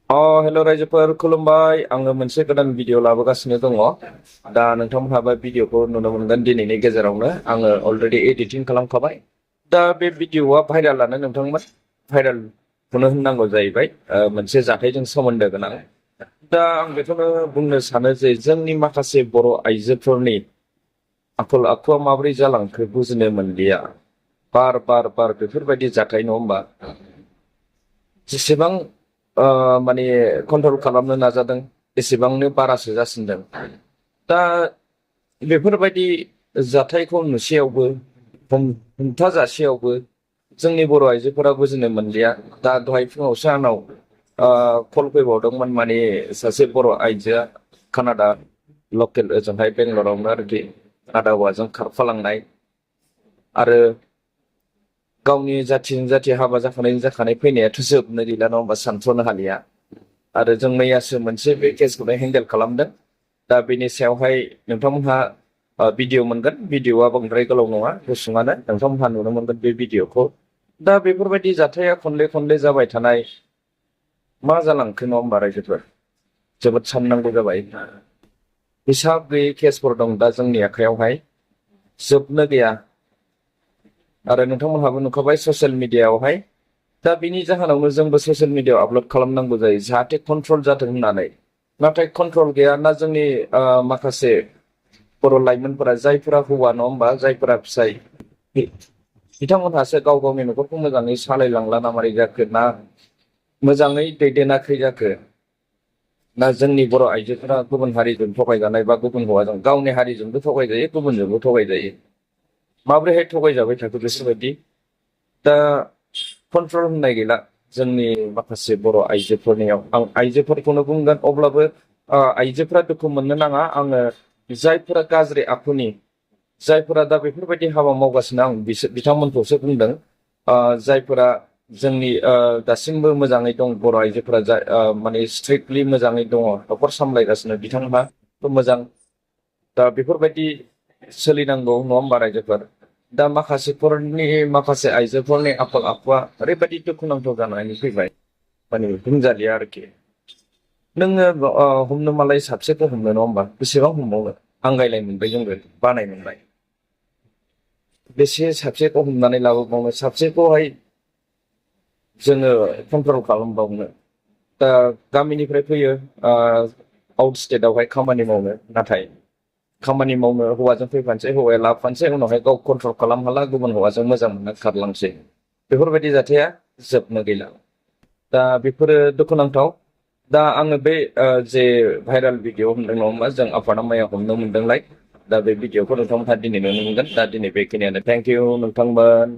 अ हेल' रायजोफोर खुलुमबाय आङो मोनसे गोदान भिडिअ लाबोगासिनो दङ दा नोंथांमोनहाबो भिडिअखौ नुनो मोनगोन दिनैनि गेजेरावनो आङो अलरेडि एडिटिं खालामखाबाय दा बे भिडिअआ भाइरालानो नोंथांमोन भाइरालखौनो होननांगौ जाहैबाय मोनसे जाथायजों सोमोन्दो गोनां दा आं बेखौनो बुंनो सानो जे जोंनि माखासे बर' आइजोफोरनि आखल आखुआ माबोरै जालांखो बुजिनो मोनलिया बार बार बार बेफोरबायदि जाथाय नङा होमबा जेसेबां माने कन्ट्रल खालामनो नाजादों एसेबांनो बारासो जासिनदों दा बेफोरबायदि जाथायखौ नुसेयावबो हमथाजासेयावबो जोंनि बर' आइजोफोरा बुजिनो मोनलिया दा दहाय फुङावसो आंनाव कल फैबावदोंमोन माने सासे बर' आइजोआ कानाडा लकेल ओजोंहाय बेंगलरावनो आरोखि कानाडा हौवाजों खारफालांनाय आरो गावनि जाथिजों जाथि हाबा जाखानाय फैनायाथ' जोबनो गैला नङा होमबा सानथ्र'नो हालिया आरो जों मैयासो मोनसे बे केसखौनो हेन्डेल खालामदों दा बेनि सायावहाय नोंथांमोनहा भिडिअ मोनगोन भिडिअआ बांद्राय गोलाव नङा गुसुङानो नोंथांमोनहा नुनो मोनगोन बे भिडिअखौ दा बेफोरबायदि जाथाया खनले खनले जाबाय थानाय मा जालांखो नङा होमबा रायजोफोर जोबोद साननांगौ जाबाय हिसाब गैयै केसफोर दं दा जोंनि आखायावहाय जोबनो गैया आरो नोंथांमोनहाबो नुखाबाय ससियेल मिडियायावहाय दा बिनि जाहोनावनो जोंबो ससियेल मिडियायाव आपल'ड खालामनांगौ जायो जाहाथे कन्ट्रल जाथों होननानै नाथाय कन्ट्रल गैया ना जोंनि माखासे बर' लाइमोनफोरा जायफोरा हौवा नङा होमबा जायफोरा फिसाय बिथांमोनहासो गाव गावनि न'खरखौ मोजाङै सालायलांला ना मारै जाखो ना मोजाङै दैदेनाखै जाखो ना जोंनि बर' आइजोफोरा गुबुन हारिजों थगायजानाय बा गुबुन हौवाजों गावनि हारिजोंबो थगायजायो गुबुनजोंबो थगायजायो माबोरैहाय थगायजाबाय थाखो गोसोबायदि दा कन्ट्रल होननाय गैला जोंनि माखासे बर' आइजोफोरनियाव आं आइजोफोरखौनो बुंगोन अब्लाबो आइजोफोरा दुखु मोननो नाङा आङो जायफोरा गाज्रि आखुनि जायफोरा दा बेफोरबायदि हाबा मावगासिनो आं बिथांमोनखौसो बुंदों जायफोरा जोंनि दासिमबो मोजाङै दं बर' आइजोफोरा माने स्ट्रिक्टलि मोजाङै दङ न'खर सामलायगासिनो बिथांमोनहा मोजां दा बेफोरबायदि सोलिनांगौ नङा होमबा रायजोफोर दा माखासे आइजोफोरनि आखल आखुआ ओरैबायदि दुखुनांथाव जानानै फैबाय माने बुंजालिया आरोखि नोङो हमनो मालाय साबसेखौ हमनो नङा होमबा बेसेबां हमबावनो आंगायलाय मोनबाय जोंबो बानाय मोनबाय बेसे साबसेखौ हमनानै लाबोबावनो साबसेखौहाय जोङो कन्ट्रल खालामबावनो दा गामिनिफ्राय फैयो आउट स्टेटआवहाय खामानि मावनो नाथाय खामानि मावनो हौवाजों फैफानोसै हौवाया लाबोफानोसै उनावहाय गाव कन्ट्रल खालाम हाला गुबुन हौवाजों मोजां मोनना खारलांसै बेफोरबायदि जाथाया जोबनो गैला दा बेफोरो दुखुनांथाव दा आङो बे जे भाइराल भिडिअ होनदों नङा होमबा जों आफादा माइया हमनो मोनदोंलाय दा बे भिडिअखौ नोंथांमोनहा दिनै नुनो मोनगोन दा दिनै बेखिनियानो थेंक इउ नोंथांमोन